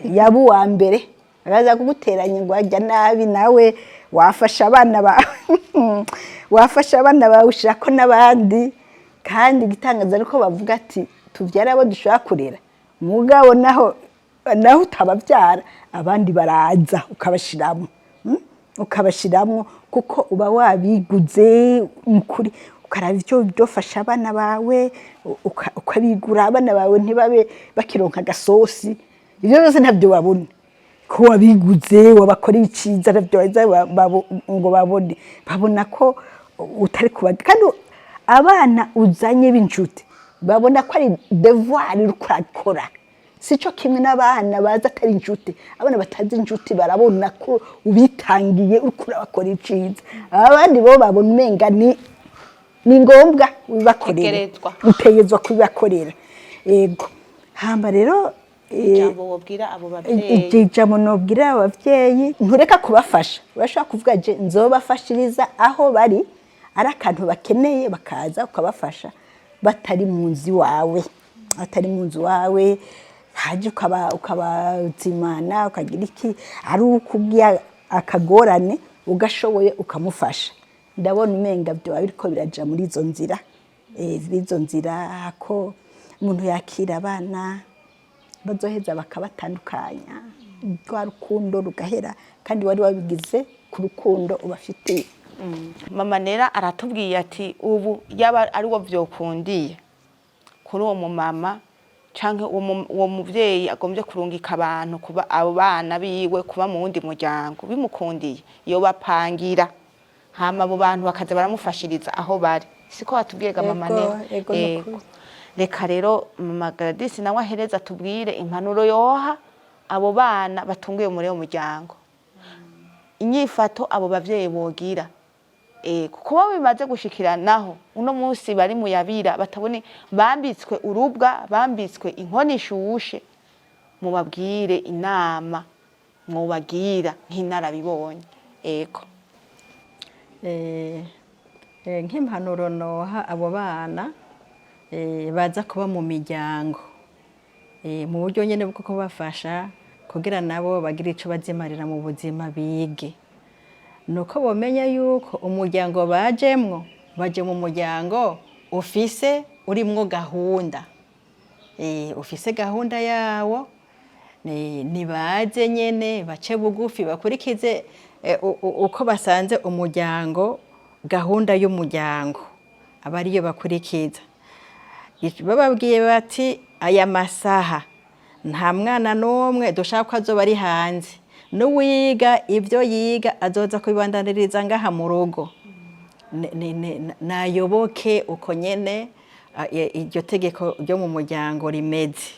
yaba uwa mbere, akaza kuguteranya ngo arya nabi. Nawe wafasha abana bawe, wafasha abana bawe, ushirako n'abandi. Kandi igitangaza ariko bavuga ati tuvyara abo dushobora kurera, mugabo naho utabavyara abandi baraza ukabashiramwo, Ukabashiramwo kuko uba wabiguze mukuri, ukaraba ivyo byofasha abana bawe, ukabigura abana bawe ntibabe bakironka agasosi. Ivyo byose ntabyo babona ko wabiguze, wabakoreye iciza, ntabyo baheza ngo babone. Babona ko utari kubaga. Kandi abana uzanye b'inshuti babona ko ari devoir uriko urakora, sico kimwe n'abana baza atari inshuti. Abana batazi inshuti barabona ko ubitangiye, uriko urabakora iciza. Abandi bo babona umenga ni ngombwa ubibakorere. Utegerezwa. Utegerezwa kubibakorera, yego. Hamba rero Ijambo wobwira abo bavyeyi? Ijambo nobwira abavyeyi, ntureka kubafasha. Urashobora kuvuga je nzobafashiriza aho bari, ari akantu bakeneye bakaza ukabafasha batari mu nzu iwawe, batari mu nzu iwawe. Haje ukabazimana, ukagira iki, ari ukubwiye akagorane ugashoboye ukamufasha. Ndabona umenga byoba biriko biraja muri izo nzira, izo nzira ko umuntu yakira abana bazoheza bakabatandukanya, rwa rukundo rugahera kandi wari wabigize ku rukundo ubafitiye. Mama Nera aratubwiye ati ubu yaba ari wo vyokundiye kuri uwo mumama canke uwo muvyeyi agombye kurungika abantu kuba abo bana biwe kuba mu wundi muryango, bimukundiye yobapangira, hama abo bantu bakaza baramufashiriza aho bari. Siko watubwiye ga mama Ego, Nera? Ego, nukuri. Reka rero mama Gladys nawe ahereza atubwire impanuro yoha abo bana batungiye muri uwo muryango, inyifato abo bavyeyi bogira. Kuko bo bimaze gushikiranaho uno munsi bari muyabira, batabone bambitswe urubwa, bambitswe inkono ishushe. Mubabwire inama mwobagira nk'inarabibonye, ego. Nk'impanuro noha abo bana baza kuba mu miryango, mu buryo nyene bwo kubafasha kugira nabo bagire ico bazimarira mu buzima, bige, nuko bomenya yuko umuryango bajemwo, baje mu muryango ufise urimwo gahunda, ufise gahunda yawo. Nibaze nyene bace bugufi, bakurikize uko basanze umuryango, gahunda y'umuryango aba ariyo bakurikiza. Bababwiye bati aya masaha nta mwana n'umwe dushaka ko azoba ari hanze, n'uwiga ibyo yiga azoza kubibandaniriza ngaha mu rugo. Nayoboke uko nyene iryo tegeko ryo mu muryango rimeze.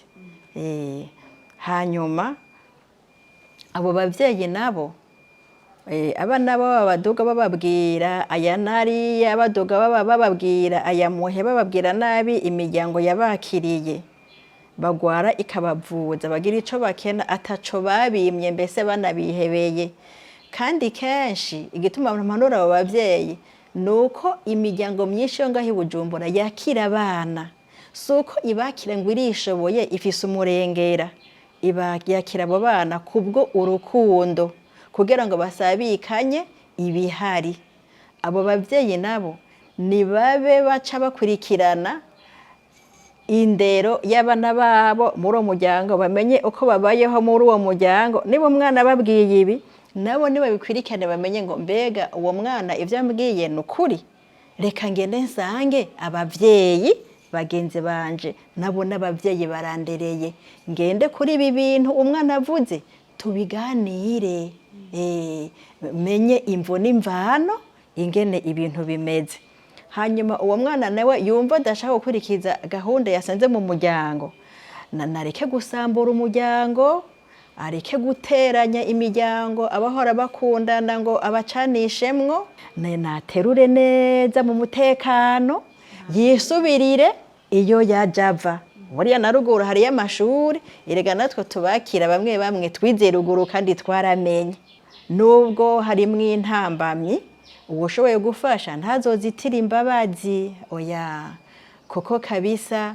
Hanyuma abo bavyeyi nabo, abana babo baduga bababwira aya nariya, baduga baba bababwira aya muhe, bababwira nabi imiryango yabakiriye, bagwara ikabavuza, bagira ico bakena ataco babimye, mbese banabihebeye. Kandi kenshi igituma mpanura abo bavyeyi ni uko imiryango myinshi yo ngaho i Bujumbura yakira abana, si uko ibakira ngo irishoboye, ifise umurengera. Yakira abo bana kubwo urukundo kugira ngo basabikanye ibihari. Abo bavyeyi nabo nibabe baca bakurikirana indero y'abana babo muri uwo muryango, bamenye uko babayeho muri uwo muryango. Niba umwana ababwiye ibi, nabo nibabikurikirane, bamenye ngo mbega uwo mwana ibyo ambwiye ni ukuri? Reka ngende nsange abavyeyi bagenzi banje, nabo n'abavyeyi barandereye, ngende kuri ibi bintu umwana avuze tubiganire, menye imvo n'imvano ingene ibintu bimeze. Hanyuma uwo mwana nawe yumva adashaka gukurikiza gahunda yasanze mu muryango, nareke gusambura umuryango. Areke guteranya imiryango, abahora bakundana ngo abacanishemwo. Naterure neza mu mutekano, yisubirire iyo yaja ava. Buriya na ruguru hariyo amashuri. Erega natwe tubakira bamwe bamwe twize ruguru kandi twaramenye. Nubwo harimwo intambamyi, uwushoboye gufasha ntazozitira imbabazi, oya, kuko kabisa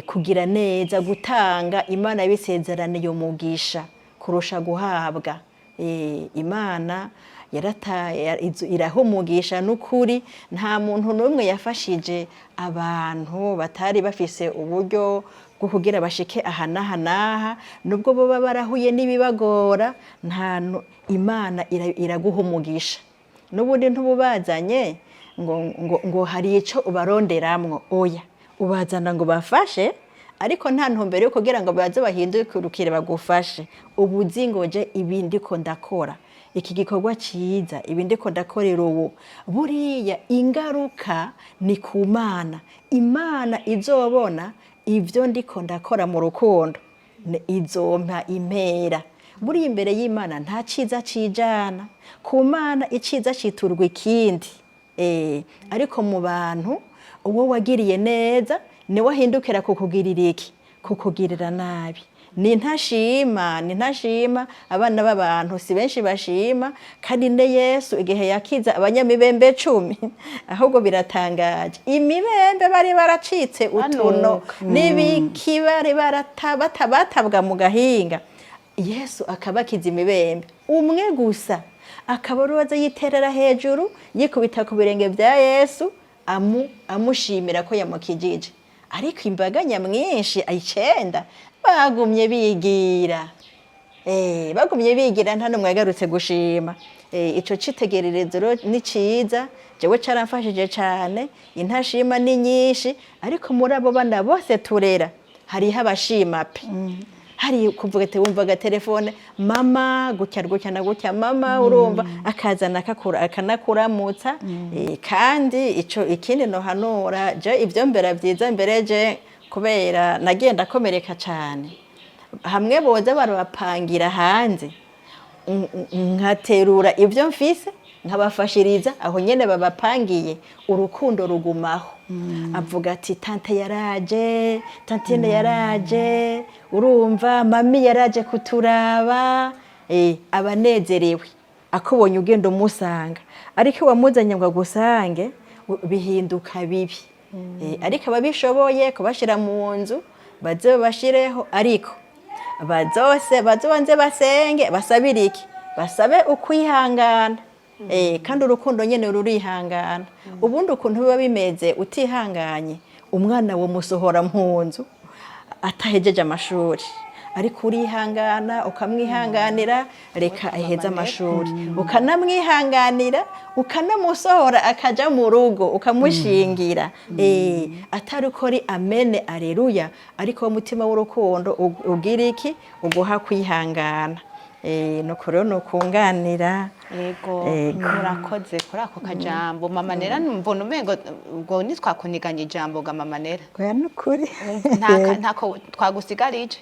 kugira neza, gutanga, Imana bisezeraniye umugisha kurusha guhabwa. Imana iraha umugisha n'ukuri. Nta muntu n'umwe yafashije abantu batari bafise uburyo bwo kugira bashike aha n'aha n'aha, nubwo boba barahuye n'ibibagora, nta Imana iraguha umugisha. N'ubundi ntububazanye ngo hari ico ubaronderamwo, oya, ubazana ngo bafashe, ariko nta ntumbero yo kugira ngo baze bahindukire bagufashe. Ubu uzi ngo je ibi ndiko ndakora, iki gikorwa ciza, ibi ndiko ndakorera ubu, buriya ingaruka ni ku Mana. Imana izobona ivyo ndiko ndakora mu rukundo, izompa impera. Buriya imbere y'Imana nta ciza cijana. Ku Mana iciza citurwa ikindi. Ariko mu bantu, uwo wagiriye neza niwe ahindukira kukugirira iki? Kukugirira nabi. Ni ntashima, ni ntashima. Abana b'abantu si benshi bashima. Kandi ne Yesu igihe yakiza abanyamibembe 10, ahubwo biratangaje, imibembe bari baracitse utuno n'ibiki, bari batabwa mu gahinga, Yesu akabakiza imibembe, umwe gusa akaba ari yiterera hejuru, yikubita ku birenge bya Yesu, amushimira ko yamukijije. Ariko imbaga nyamwinshi 9 bagumye bigira, bagumye bigira, nta n'umwe yagarutse gushima. Ico citegererezo rero ni ciza, jewe caramfashije cane. Intashima ni nyinshi, ariko muri abo bana bose turera hariho abashima pe. Hari kuvuga ati wumva agatelefone, mama gutya gutya na gutya, mama, urumva akazana akakura akanakuramutsa. Kandi ico ikindi nohanura je, ivyo mbera vyiza mbere je, kubera nagenda akomereka cane, hamwe boza barabapangira hanze, nkaterura ibyo mfise nkabafashiriza aho nyene babapangiye, urukundo rugumaho. Avuga ati tante yaraje, tantine yaraje, urumva mami yaraje kuturaba. Abanezerewe akubonye ugenda umusanga, ariko wamuzanye ngo agusange, bihinduka bibi. Ariko ababishoboye kubashira mu nzu baze babashireho, ariko bazose bazobanze basenge, basabire iki? Basabe ukwihangana. Kandi urukundo nyene rurihangana. Ubundi ukuntu biba bimeze, utihanganye umwana wo musohora mu nzu atahejeje amashuri, ariko urihangana, ukamwihanganira, reka aheze amashuri, ukanamwihanganira, ukanamusohora akaja mu rugo, ukamushingira. Atari uko ari amene aleluya, ariko umutima w'urukundo ugira iki? Uguha kwihangana. Nuko rero nukunganira. Yego. Yego. Murakoze kuri ako kajambo, mama Nera. Mbona umengo ubwo ntitwakuniganya ijambo ga mama Nera. Oya, nukuri. Ntako twagusigarije.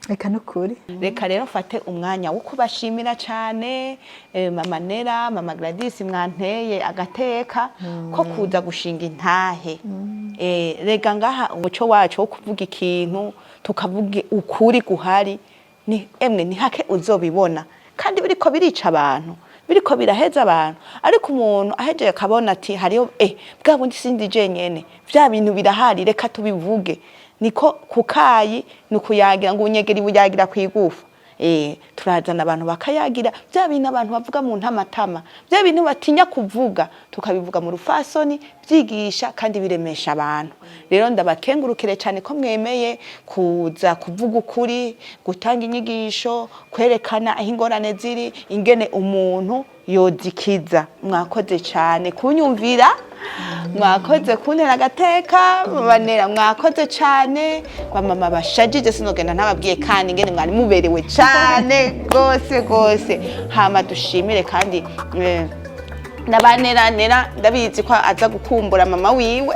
Reka, nukuri. Reka rero mfate umwanya wo kubashimira cyane, mama Nera, mama Gladys, mwanteye agateka ko kuza gushinga intahe. Rega ngaha umuco wacu wo kuvuga ikintu, tukavuga ukuri guhari, ni emwe ni hake uzobibona, kandi biriko birica abantu, biriko biraheza abantu. Ariko umuntu ahejeje akabona ati hariyo bwa bundi sindi jenyene, vya bintu birahari, reka tubivuge. Niko kukayi ni ukuyagira ngo unyegeri buyagira kwigufa. Turazana abantu bakayagira bya bintu abantu bavuga mu ntamatama, bya bintu batinya kuvuga, tukabivuga mu rufasoni, byigisha kandi biremesha abantu. Rero ndabakengurukire cyane ko mwemeye kuza kuvuga ukuri, gutanga inyigisho, kwerekana aho ingorane ziri, ingene umuntu yozikiza. Mwakoze cyane kunyumvira, mwakoze kuntera agateka. Banera, mwakoze cyane. Bamama bashajije, sinogenda ntababwiye kandi ingene mwari muberewe cyane rwose rwose. Hama dushimire kandi n'abaneranera, ndabizi ko aza gukumbura mama wiwe.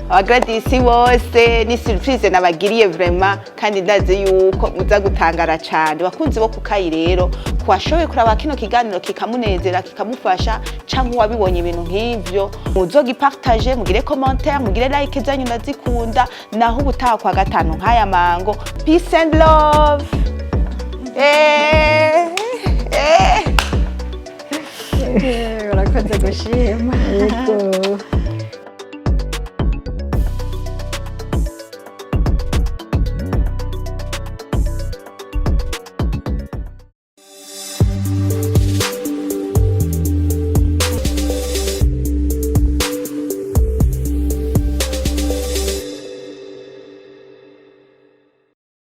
Aba Gladys bose ni surprise nabagiriye vraiment, kandi ndazi yuko muza gutangara cyane. Bakunzi bo kukayi rero, kuwashoboye kuraba kino kiganiro kikamunezera, kikamufasha, canke uwabibonye ibintu nk'ivyo, muzogipartage, mugire commentaire, mugire like zanyu, ndazikunda. Naho ubutaha kwa gatanu nk'aya mango. Peace and love. Urakoze gushima. Yego.